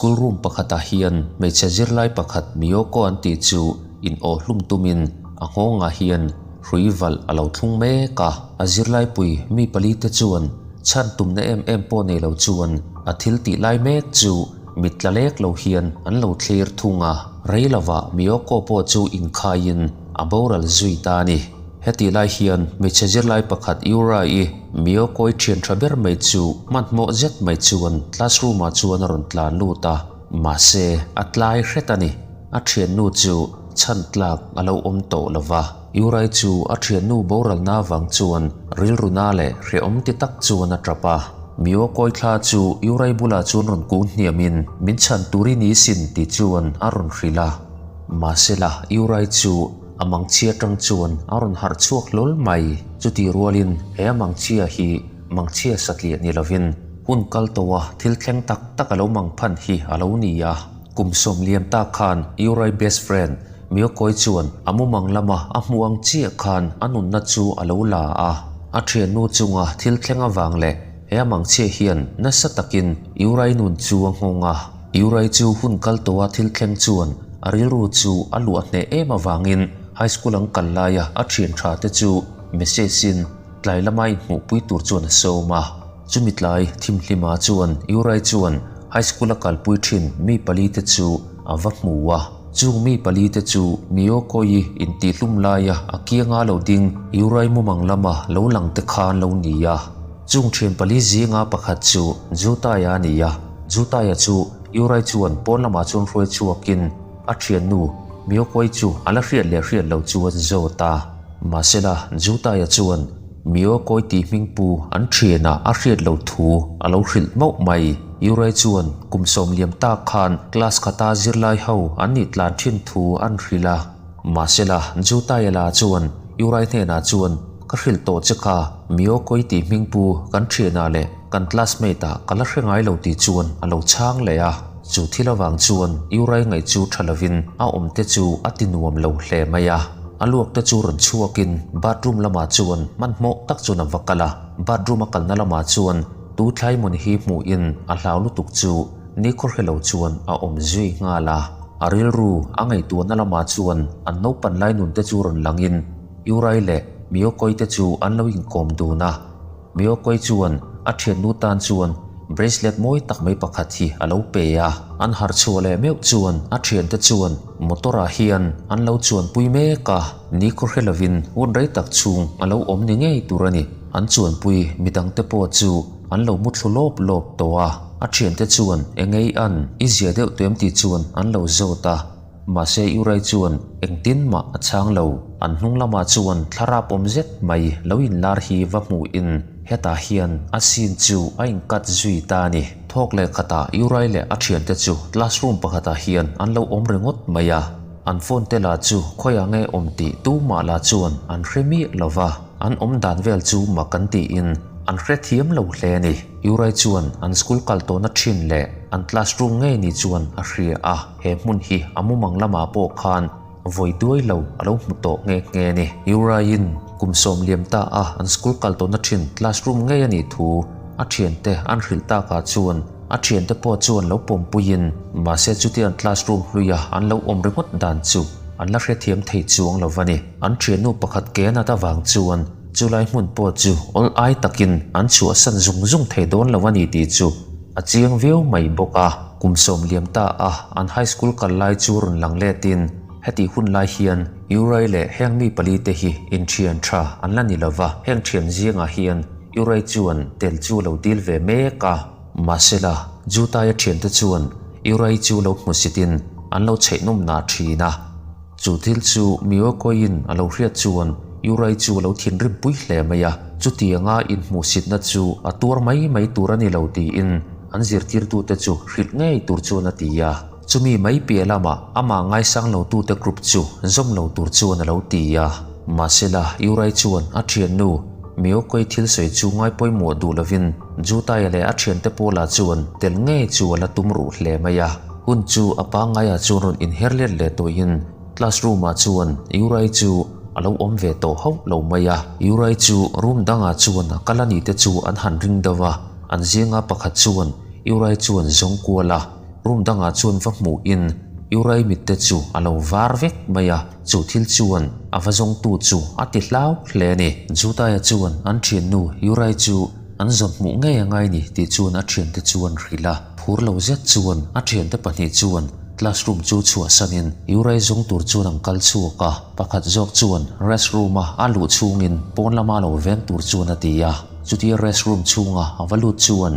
School room pakhatah hian hmeichhe zirlai pakhat Miyoko an tih chu in awh hlum tumin a nghawngah hian hrui valh a lo thlung mek a. A zirlaipui mi palite chuan chhan tumna em em pawh nei lo chuan a thil tih lai mek chu mit tla lek lo hian an lo thlir thung a. Rei lovah Miyoko pawh chu inkhaiin a boral zui ta a ni. Hetih lai hian hmeichhe zirlai pakhat Yura-i Miyoko-i thian tha ber mai chu hmanhmawh zet mai chuan classroom-ah chuan a rawn tlan lut a, mahse a tlai hret a ni. A thiannu chu chhan tlak a lo awm tawh lo va. Yura-i chu a thiannu boralna avang chuan rilru na leh hrehawm ti tak chuan a tap a. Miyoko-i thla chu Yura-i bulah chuan rawn kun hniamin min chhan tur i ni sin tih chuan a rawn hrilh a. Mahsela Yura-i chu A mangchhia tang chuan a rawn harh chhuak hlawl mai. Chutih rualin he a mangchhia hi mangchhia satliah ni lovin hun kal tawha thil thleng tak tak a lo mangphan hi a lo ni a. Kum sawmliam tak khan Yurai best friend Miyokoi chuan a mumang lama a hmuh ang chiah khan a nunna chu a lo la a. A thiannu chunga thil thleng avang leh he a mangchhia hian nasa takin Yurai nun chu a nghawng a. Yurai chu hun kal tawha thil thleng chuan A rilru chu a luah hneh em avangin high school an kal laia a thian tha te chu message in tlai lama inhmuhpui tur chuan a sawm a. Chumi tlai thimhlima chuan Yurai chuan high school a kalpui thin mi pali te chu a va hmu a. Chung mi pali te chu Miyoko-i intihhlum laia a kianga lo ding Yurai mumang lama lo lang te kha an lo ni a. Chung thian pali zinga pakhat chu Jutaya a ni a, Jutaya chu Yurai chuan pawn lamah chuan hruai chhuakin a thiannu Miyokoi chu a la hriat leh hriat lo chu a zawt a. Mahsela, Jutaya chuan Miyokoi tih hming pu an thianah a hriat lo thu a lo hrilh mauh mai. Yurai chuan kum sawmliam tak khan class khata zirlai ho an nih tlan thin thu an hrilh a. Mahsela, Jutaya la chuan Yurai hnenah chuan, Ka hrilh tawh che kha, Miyokoi tih hming pu kan thianah leh Kan classmate ah ka la hre ngai lo tih chuan a lo chhang leh a, chu thil avang chuan Yurai ngaih chu tha lovin a awm te chu a ti nuam lo hle mai a. A luak te chu rawn chhuakin bathroom lamah chuan hmanhmawh tak chuan a va kal a, bathroom a kalna lamah chuan tu thlai mawn hi hmuhin a hlau lutuk chu nikhaw hre lo chuan a awm zui nghal a. A rilru a ngaihtuahna lamah chuan an naupan lai nun te chu rawn langin Yurai leh Miyokoi te chu an lo inkawm dun a. Miyokoi chuan a thiannu tan chuan bracelet mawi tak mai pakhat hi a lo pe a. An harh chhuah leh meuh chuan a thiante chuan motor ah hian an lo chuanpui mek a, ni khaw hre lovin hun rei tak chhung a lo awm ni ngei tur a ni. An chuanpui midangte pawh chu an lo mu thlu lawp lawp tawh a, a thiante chuan engei an i zia deuh tuem tih chuan an lo zawt a. Mahse Urai chuan engtin mah a chhang lo. An hnung lamah chuan thlarap awm zet mai lo inlar hi va hmuhin hetah hian a scene chu a incut zui ta a ni. Thawk leh khatah Urai leh a thiante chu classroom pakhatah hian an lo awm ringawt mai a. An phone te lah chu khawiah nge awm tih tumah lah chuan an hre miah lo va, an awm dan vel chu mak an tiin an hrethiam lo hle a ni. Urai chuan an school kal tawhna thin leh an classroom ngei ni chuan a hria a. He hmun hi a mumang lamah pawh khan vawi duai lo a lo hmu tawh nghe nghe a ni. Yuraiin kum sawm liam ta a an school kal tawhna thin classroom ngei a nih thu a thiante an hrilh takah chuan a thiante pawh chuan lo pawmpuiin mahse chutia an classroom hluia an lo awm ringawt dan chu an la hrethiam thei chuang lo va ni. An thiannu pakhat ke a nat avang chuan chulai hmun pawh chu awl ai takin an chhuahsan zung zung thei dawn lo a ni tih chu a chiang viau mai bawk a. Kum sawm liam ta a an high school kal lai chu rawn lang letin hetih hun lai hian Yurai leh heng mi pali te hi inthian tha an la ni lova, heng thian zingah hian Yurai chuan tel chu lo dil ve mek a. Mahsela, Jutaia thiante chuan Yurai chu lo hmusitin an lo chheihnawm nah thin a. Chu thil chu Miyokoin a lo hriat chuan Yurai chu a lo thinrim pui hle mai a, chutianga inhmuhsitna chu a tuar mai mai tur a ni lo tiin an zirtirtute chu hrilh ngei tur chuan a ti a. Chumi mai piah lamah amah ngaisang lotute group chu zawm lo tur chuan a lo ti a. Mahsela, Yurai chuan a thiannu Miyokoi thil sawi chu ngaipawimawh duh lovin Jutaya leh a thiante pawlah chuan tel ngei chu a la tum ruh hle mai a. Hun chu a pangaiah chuan rawn inher let leh tawhin classroom ah chuan Yurai chu a lo awm ve tawh hauh lo mai a. Yurai chu room dangah chuan a kal a nih te chu an han ring deuh a, an zinga pakhat chuan Yurai chuan zawng kual a. Room dangah chuan va hmuhin Yurai mit te chu a lo var vek mai a, chu thil chuan a va zawngtu chu a ti hlau hle a ni. Jutaia chuan an thiannu Yurai chu an zawn hmuh ngei a ngai ni tih chuan a thiante chuan hrilh a, phur lo zet chuan a thiante pahnih chuan classroom chu chhuahsanin Yurai zawng tur chuan an kal chhuak a, pakhat zawk chuan restroom a a luh chhungin pawn lama lo veng tur chuan a ti a, chutia restroom chhunga a va lut chuan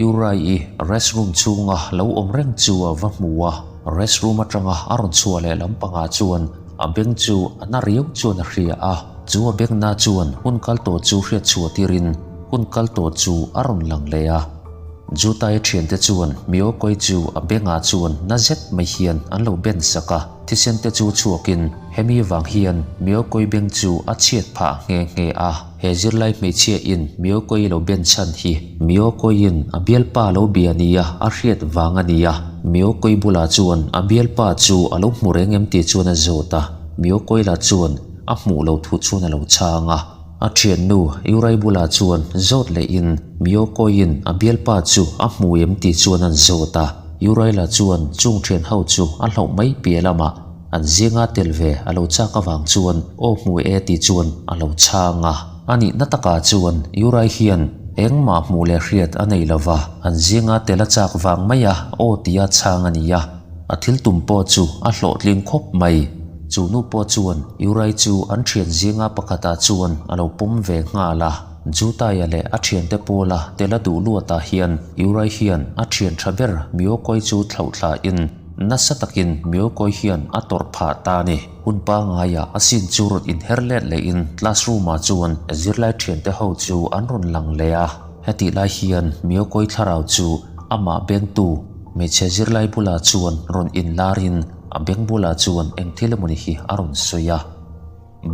Uri-i restroom chhunga lo awm reng chu a va hmu a, restroom atanga a rawn chhuah leh lampangah chuan a beng chu a na riau chuan a hria a. Chu a bengna chuan hun kal tawh chu hriat chhuah tirin hun kal tawh chu a rawn lang leh a. Jutai thiante chuan Miyokoi chu a bengah chuan na zet mai hian an lo ben sak a, thisen te chu chhuakin hemi vang hian Miyokoi beng chu a chhiat phah nghe nghe a. He zirlai hmeichhia in Miyokoi lo ben chhan hi Miyokoi in a bialpa lo bia nia a hriat vang a nia. Miyokoi bulah chuan a bialpa chu a lo hmu reng em tih chuan a zawt a, Miyokoi lah chuan a hmuh lo thu chuan a lo chhang a. A thiannu Yurai bulah chuan zawt leh in Miyokoi in a bialpa chu a hmu em tih chuan an zawt a, Yurai lah chuan chung thian ho chu a hlauh mai piah lamah An zinga tel ve a lo chak avang chuan aw hmu e tih chuan a lo chhang a. A nihna takah chuan Yurai hian engmah hmuh leh hriat a nei lova, an zinga tel a chak vang mai a aw tia chhang a ni a. A thil tum pawh chu a hlawhtling khawp mai. Chu nu pawh chuan Yurai chu an thian zinga pakhatah chuan a lo pawm ve nghal a. Jutaya leh a thiante pawla tel a duh luatah hian Yurai hian a thian tha ber Miyokoi chu thlauhthlain Nasa takin Miyokoi hian a tawrh phah ta a ni. Hun pangaiah a sin chu rawn inher let lehin classroom ah chuan zirlai thiante ho chu an rawn lang leh a. Hetih lai hian Miyokoi thlarau chu amah bengtu hmeichhe zirlai bulah chuan rawn inlarin a beng bulah chuan eng thil emawni hi a rawn sawi a.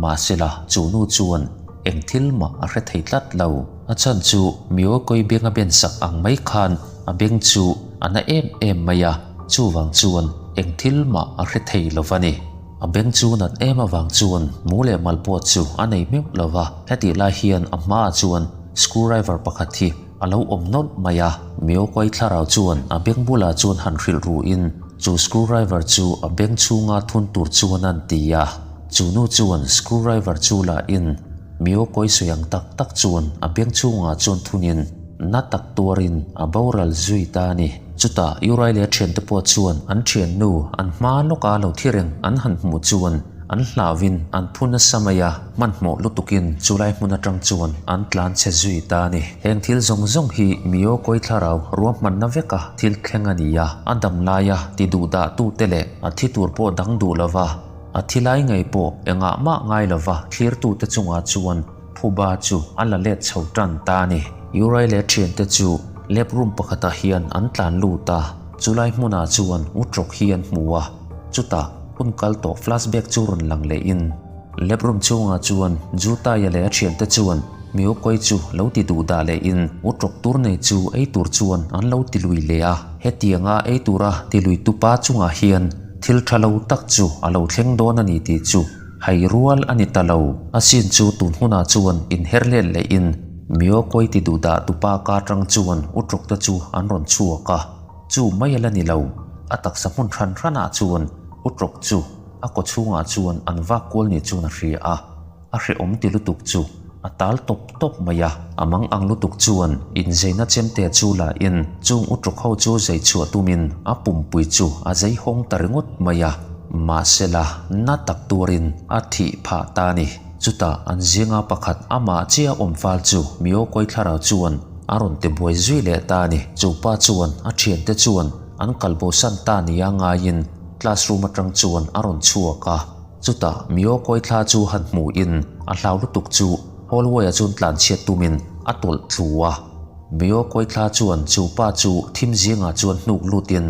Mahsela, chu nu chuan eng thil mah a hre thei tlat lo. A chhan chu Miyokoi beng a ben sak ang mai khan a beng chu a na em em mai a, chuvang chuan eng thil mah a hre thei lo va ni. A beng chu nat em avang chuan mu leh mal pawh chu a nei meuh lo va, hetih lai hian a hmaah chuan screwdriver pakhat hi a lo awm nawlh mai a. Miyokoi thlarau chuan a beng bulah chuan han hrilh ruhin chu screwdriver chu a beng chhunga thun tur chuan a ti a. Chu nu chuan screwdriver chu la in Miyokoi sawi ang tak tak chuan a beng chhungah chuan thunin na tak tuarin a boral zui ta a ni. Chutah Yurai leh a thiante pawh chuan an thiannu an hma lawka lo thi reng an han hmuh chuan an hlauhin an phu nasa mai a, hmanhmawh lutukin chulai hmun atang chuan an tlan chhe zui ta a ni. Heng thil zawng zawng hi Miyokoi thlarau ruahmanna veka thil thleng a ni a, a dam laia ti duhdah tute leh a thi tur pawh dang duh lova, A thi lai ngei pawh engah mah ngai lova thlirtute chungah chuan phuba chu a la let chho tan ta a ni. Urai leh thiante chu lab room pakhatah hian an tlan lut a, chulai hmunah chuan Utrok hi an hmu a, chutah hun kal tawh flashback chu rawn lang lehin lab room chhungah chuan Jutaya leh a thiante chuan Miyokoi chu lo ti duh dah lehin Utrok tur nei chu ei tur chuan an lo ti lui leh a, hetianga ei tura ti lui tupa chungah hian Thil tha lo tak chu a lo thleng dawn a ni tih chu hai rual a ni ta lo. A sin chu tun hunah chuan inher let lehin Miyokoi ti duh dah tupa ka atang chuan Utruk te chu an rawn chhuak a, chu mai a la ni lo. A taksa hmun hran hranah chuan Utruk chu a kaw chhungah chuan an vak kual ni chuan a hria a. A hrehawm ti lutuk chu a tal tawp tawp mai a, a mang ang lutuk chuan inzeina chemte chu la in chung uṭuk ho chu zei chhuah tumin a pumpui chu a zei hawng ta ringawt mai a, mahsela na tak tuarin a thih phah ta a ni. Chutah an zinga pakhat amah chiah awm fal chu Miyokoi thlarau chuan a rawn ti buai zui leh ta a ni. Chu pa chuan a thiante chuan an kalbosan ta nia ngaiin classroom atang chuan a rawn chhuak a. Chutah Miyokoi thla chu han hmuhin a hlau lutuk chu hallway-ah chuan tlanchhiat tumin a tawlh thlu a. Miyokoi thla chuan chu pa chu thim zingah chuan hnuk lutin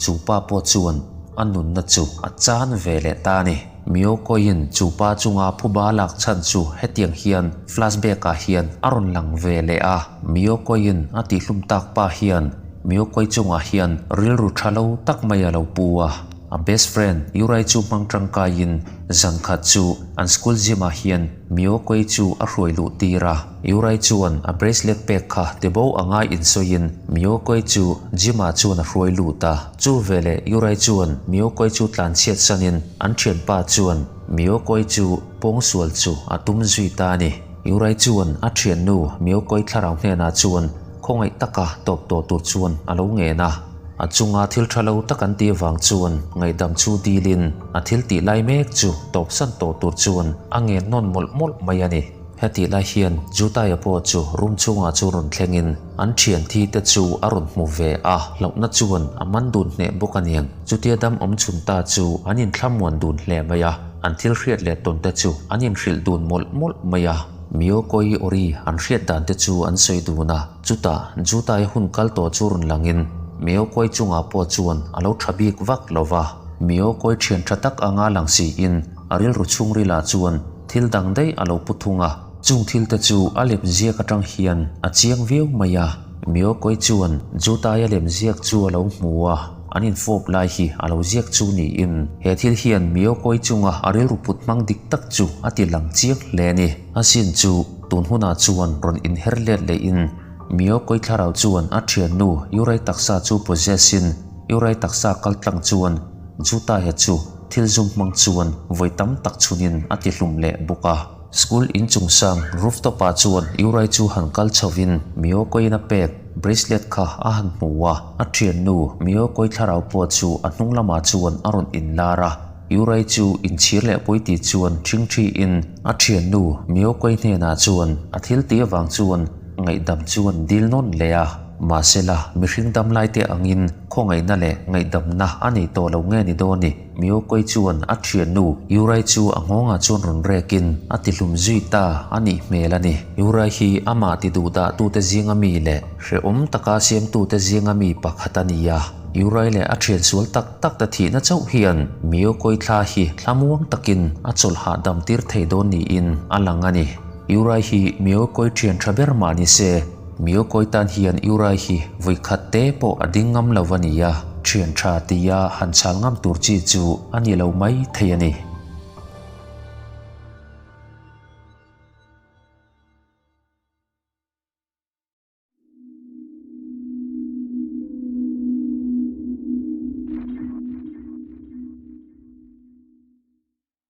chu pa pawh chuan a nunna chu a chan ve leh ta a ni. Miyokoiin chu pa chunga phuba lak chhan chu hetiang hian flashback-ah hian a rawn lang ve leh a. Miyokoiin a tihhlum tak pa hian Miyokoi chungah hian rilru tha lo tak mai a lo pu a. A best friend Yurai chu hmang tangkaiin zan khat chu an school gym ah hian Miyoko-i chu a hruai luh tir a. Yurai chuan a bracelet pek kha tibo anga insawiin Miyoko-i chu gym ah chuan a hruai lut a. Chu veleh Yurai chuan Miyoko-i chu tlanchhiat sanin an thianpa chuan Miyoko-i chu pawngsual chu a tum zui ta a ni. Yurai chuan a thiannu Miyoko-i thlarau hnenah chuan khawngaih taka tawp tawh tur chuan a lo ngen a. A chunga thil tha lo tak an tih avang chuan ngaihdam chu dilin a thil tih lai mek chu tawpsan tawh tur chuan a ngen nawn mawlh mawlh mai a ni. Hetih lai hian Jutaia pawh chu room chhungah chu rawn thlengin an thian thi te chu a rawn hmu ve a, hlauhna chuan a man dun hneh bawk a niang. Chutia dam awm chhun ta chu an inthlamuan dun hle mai a, an thil hriat leh tawn te chu an inhrilh dun mawlh mawlh mai a. Miyoko-i awri an hriat dan te chu an sawi dun a. Chutah Jutai hun kal tawh chu rawn langin Miyoko-i chungah pawh chuan a lo tha bik vak lo va. Miyoko-i thian tha tak anga lang siin a rilru chhungrilah chuan thil dang daih a lo pu thung a. Chung thil te chu a lem ziak atang hian a chiang viau mai a. Miyoko-i chuan Jutai a lem ziak chu a lo hmu a, an infawp lai hi a lo ziak chu niin he thil hian Miyoko-i chunga a rilru put hmang dik tak chu a ti lang chiang hle a ni. A sin chu tun hunah chuan rawn inher let lehin Miyoko-i thlarau chuan a thiannu Yurai taksa chu possess in Yurai taksa kaltlang chuan Jutaia chu thil zum hmang chuan vawi tam tak chhunin a ti hlum leh bawk a. School inchungsang rooftop ah chuan Yurai chu han kal chhovin Miyoko-in a pek bracelet kha a han hmu a, a thiannu Miyoko-i thlarau pawh chu a hnung lamah chuan a rawn inlar a. Yurai chu inchhir leh pawi ti chuan ṭhingṭhi in a ṭhiannu Miyoko-i hnenah chuan a thil tih avang chuan ngaihdam chuan dil nawn leh a. Mahsela, mihring dam lai te angin khawngaihna leh ngaihdamna a nei tawh lo nge ni dawn ni? Miyoko-i chuan a ṭhiannu Yurai chu a nghawngah chuan rawn rekin a ti hlum zui ta a nih hmel a ni. Yurai hi amah ti duh dah tute zinga mi leh hrehawm taka siamtute zinga mi pakhat a ni a. Yurai leh a ṭhian sual tak tak ta thihna chauh hian Miyoko-i thla hi thlamuang takin a chawlh hahdam tir thei dawn niin a lang a ni. Yurai hi Miyoko-i ṭhian ṭha ber mah ni se, Miyoko-i tan hian Yurai hi vawi khat te pawh a ding ngam lo a ni a, ṭhian ṭha tia han chhal ngam tur chi chu a ni lo mai thei a ni.